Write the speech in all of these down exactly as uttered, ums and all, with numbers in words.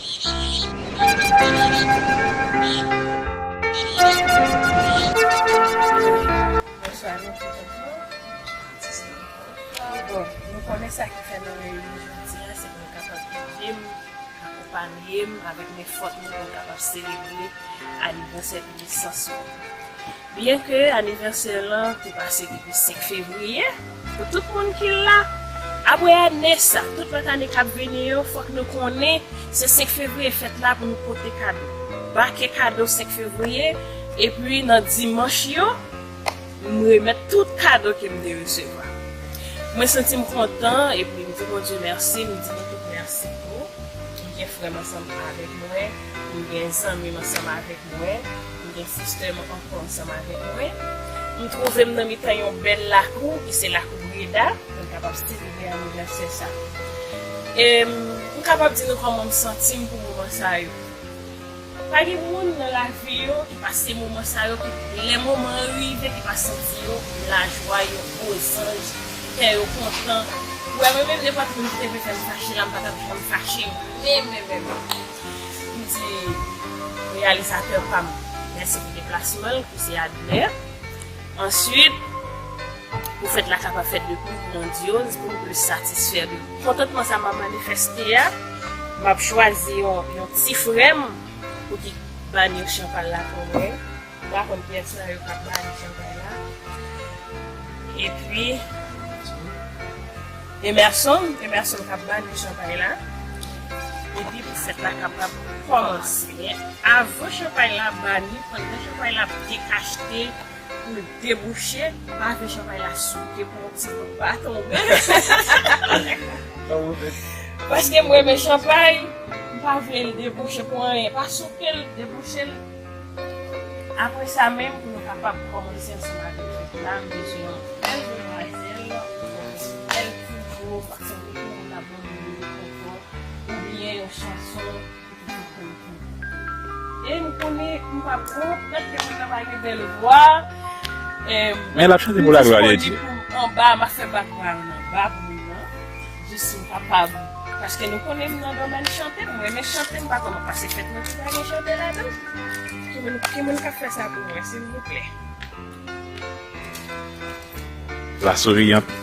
Bonswa, nou tout ansanm. Bon, nou konnen sa ki fè nou reyini jodi a, se pou nou kapab ede m, akonpanye m avèk nenpòt moun pou nou kapab selebre anivèsè de nesans mwen. Byenke anivèsè lan te pase depi senk fevriye, pou tout moun ki la, apre ane sa, tout lòt ane k ap vini yo, fòk nou konnen se senk fevriye fèt la pou nou pote kado. Bake kado senk fevriye, epi nan dimanch yo, m remèt tout kado ke m te resevwa. Mwen santi m kontan, epi m di Bondye mèsi, m di nou tout mèsi tou. M gen frè m ansanm avèk mwen, m gen zanmi m ansanm avèk mwen, m gen sistè m ankò ansanm avèk mwen. M twouve m nan mitan yon bèl lakou, ki se lakou Breda, pou m kapab selebre anivèsè sa. E m kapab di nou kòman m santi m pou moman sa yo. Pa gen moun nan lavi yo ki pase moman sa yo, ki lè moman an rive, ki pa santi yo lajwa, yo gwo zanj, kè yo kontan. Ou wè, mwen menm, nenpòt moun ki te vle fè m fache la, m pa t ap janm fache. Men, men, men, men. M di reyalizatè pa m mèsi pou deplasman l, ki se Adner. Answit, pou fèt la kapab fèt de pli grandyoz, pou m plis satisfè de kontantman sa m ap manifeste a, m ap chwazi yon, yon ti frè m pou ki ban yo chanpay la pou mwen. M pa konn kiyès nan yo k ap ban yo chanpay la. Epi, Emerson, Emerson k ap ban yo chanpay la. Epi pou fèt la kapab kòmanse. Men avan chanpay la ban yo, pandan chanpay la ap dekachte, pou l debouche, m pa vle chanpay la souke pou yon ti gout pa tonbe. Paske m renmen chanpay, m pa vle l debouche pou anyen. Pa souke l, debouche l. Apre sa menm, pou nou kapab kòmanse ansanm avèk fèt la, m bezwen yon bèl demwazèl, yon bèl ti blo, paske m te konnen m t ap ban nou de rekonfò, oubyen yon chanson. E m konnen m p ap konprann ke moun nan pa gen bèl vwa. Em, men l ap chante pou laglwa de Dye. Disponib pou m anba, m ap fè background anba pou moun nan. Jis m kapab. Paske nou konnen m nan domèn chante, m renmen chante, m pa konn pase fèt mwen ki pa gen chante ladan. Ki moun, ki moun k ap fè sa pou mwen, silvouplè? La souriante.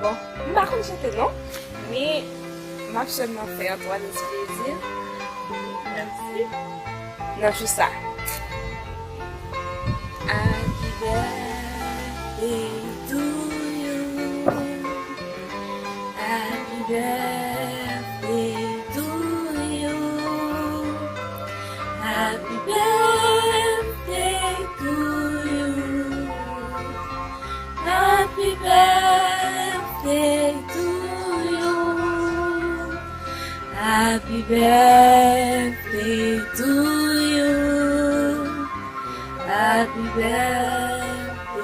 Bon, m pa konn chante non, men m ap sèlman fè Antoine ti plezi. Mèsi. Nan jou sa. Happy birthday to you. Happy birthday to you. Happy birthday to you. Happy birthday to you. Happy birthday to you. Happy birthday to you.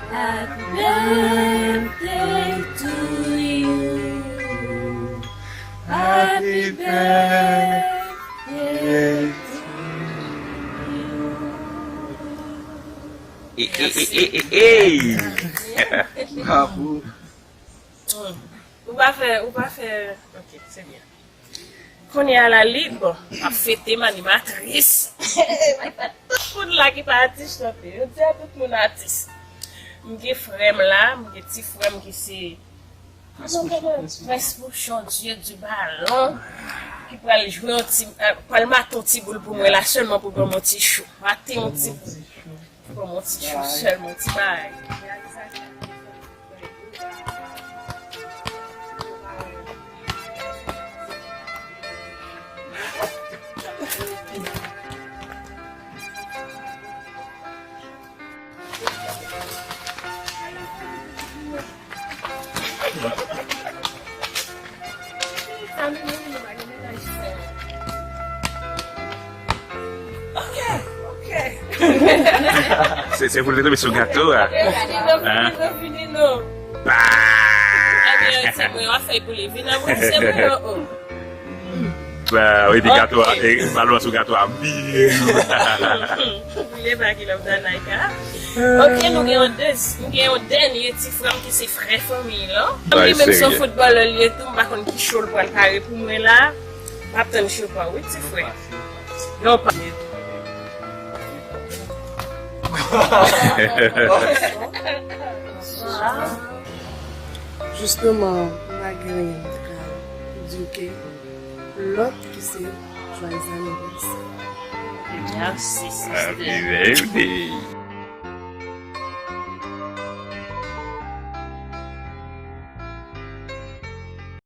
Happy birthday to you. Happy birthday to you. Ey, ey, ey, ey, ey, ey. Bravo. Ou pa fè, ou pa fè. Ok, se byen. Kounye a la, li, bon, m ap fete m animatris. Tout moun la ki pa atis chante. Yo di a tout moun atis. M gen frè m la, m gen ti frè m ki se Prens Pouchon, Dieu du ballon, ki pral jwe yon ti, eh, pral mate yon ti boul pou mwen la sèlman pou ban m yon ti chou. Mate yon ti boul. Ban m yon ti chou sèlman, yon ti bagay. Ok, ok. Se, se pou l te tonbe sou gato a. Fini non, fini non, fini non. Bah! Se mwen w ap fè pou li vin nan boutik, se mwen yo. Ba, wi, epi gato a, e, palwa sou gato a. Biw. Oublie pa ki love that like, ah. Ok, nou gen yon dez-, nou gen yon dènye ti frè m ki se frè fanmi lan. Li menm se yon foutbolè li ye tou, m pa konn ki cho l pral pare pou mwen la. M ap tann cho pa w, wi, ti frè. Non, pa. Jisteman, m pa gen anyen m ta ka di w ke lòt ki se joyeux anniversaire. Merci, sister. Happy birthday.